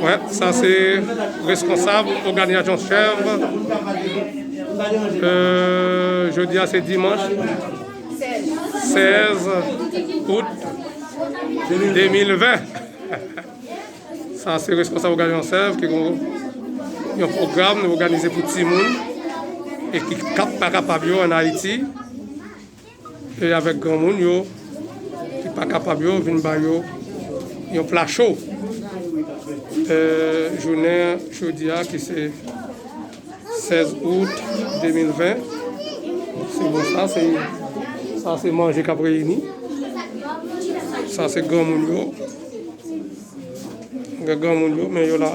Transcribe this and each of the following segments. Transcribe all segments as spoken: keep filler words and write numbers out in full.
Wè, sa se reskonsab òganizasyon chèv. Euh, jodi a se dimanch sèz out de mil ven. Sa se reskonsab òganizasyon chèv ki gon yon pwogram nou òganize pou timoun e ki kap, pa kapab yo ann Ayiti. E avèk granmoun yo ki pa kapab yo vin ba yo yon pla cho. Euh, jounen jodi a ki se sèz out de mil ven, se bon sa, se, sa se manje k ap reyini. Sa se granmoun yo. Gen granmoun yo, men yo la.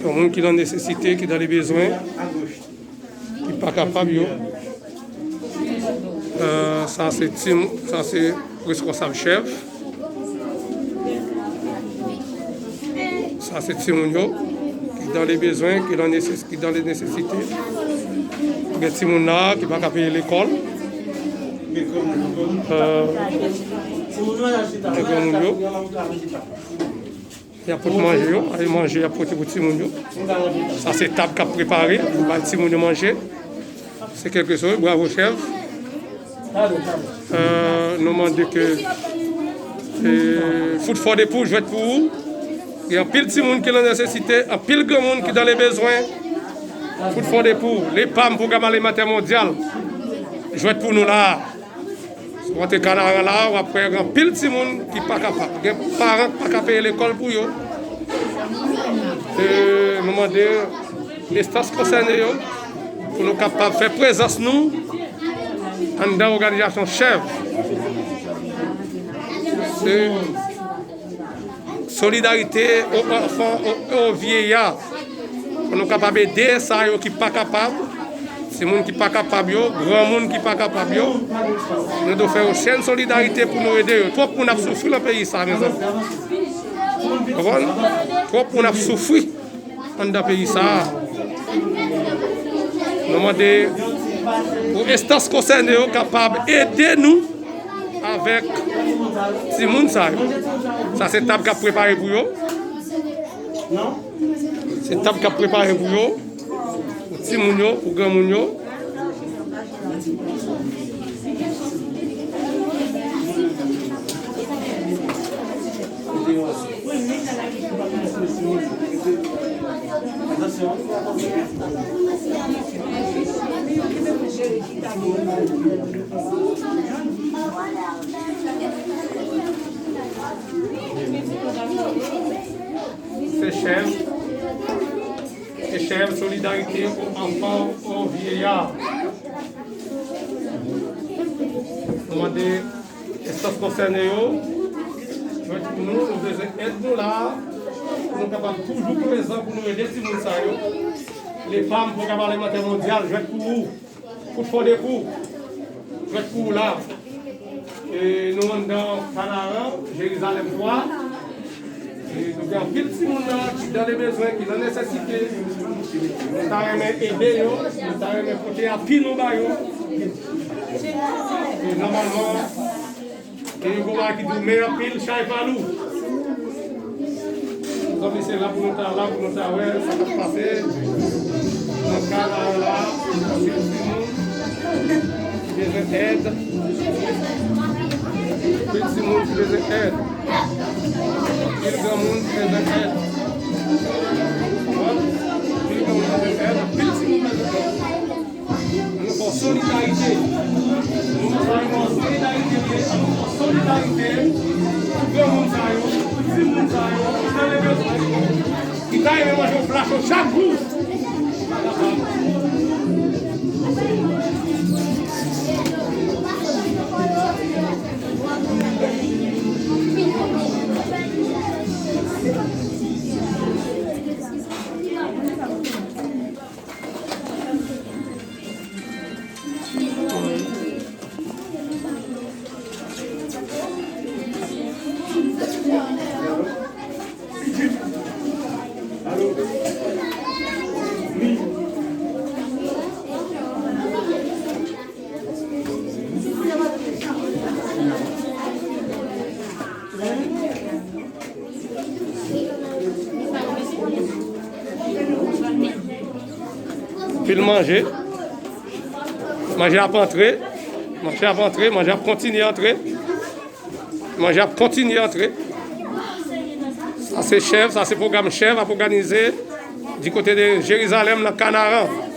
Yon moun ki nan nesesite, ki nan le bezwen, ki pa kapab yo. Euh, sa se tim, sa se reskonsab chèv. Sa se timoun yo ki nan le bezwen, ki nan neses-, ki nan le nesesite. Gen timoun la ki pa ka peye lekòl. Euh, gen granmoun yo. Y ap pote manje yo, ay manje y ap pote pou timoun yo. Sa se tab k ap prepare pou bay timoun yo manje. Se kèlkeswa, bravo chèv. Euh, nou mande ke, euh, Fout Fò Depou jwèt pou ou. Gen anpil timoun ki nan nesesite, anpil granmoun ki nan le bezwen. Fout Fò Depou, le pam, Pwogram Alimantè Mondyal, jwèt pou nou la. Si w antre Kanaran la, w ap wè gen anpil timoun ki pa kapab. Gen paran ki pa ka peye lekòl pou yo. E nou mande enstans konsène yo pou nou kapab fè prezans nou anndan òganizasyon chèv. Se solidarite o anfan, o, o vyeya. Pou nou kapab ede sa yo ki pa kapab, timoun ki pa kapab yo, granmoun ki pa kapab yo. Nou dwe fè yon chèn solidarite pou nou ede yo. Twòp moun ap soufri nan peyi sa, mezanmi. Konprann? Twòp moun ap soufri anndan peyi sa. Nou mande pou enstans konsène yo kapab ede nou avèk timoun sa yo. Sa se tab k ap prepare pou yo. Se tab k ap prepare pou yo, pou timoun yo, pou granmoun yo. Se chèv, se chèv solidarite o anfan, o vyeya. Nou mande enstans konsène yo jwèt pou nou, nou bezwen èd nou la, pou nou kapab toujou prezan pou nou ede timoun sa yo. Le pam, Pwogram Alimantè Mondyal, jwèt pou ou. Fout Fò Depou, jwèt pou ou la. E nou anndan Kanaran, Jerizalèm twa. E nou gen anpil timoun la ki nan le bezwen, ki nan nesesite. Nou ta renmen ede yo, nou ta renmen pote api nou ba yo. E nòmalman, e yo gon bagay ki di w men anpil, chay pa lou. Zanmi, se la pou nou ta la, pou nou ta wè sa k ap pase nan Kanaran la. Anpil timoun ki bezwen èd. Anpil timoun ki bezwen èd. Anpil granmoun ki bezwen èd. Anpil granmoun ki bezwen èd. Anpil timoun bezwen èd. Ann fè solidarite. Ann fè solidarite, ann fè solidarite pou granmoun sa yo, pou timoun sa yo, ki nan le bezwen, ki ta renmen manje yon pla cho chak jou. Pil manje. Manje ap antre. Manje ap antre. Manje ap kontinye antre. Manje ap kontinye antre. Sa se chèv, sa se pwogram chèv ap òganize di kote de Jerizalèm nan Kanaran.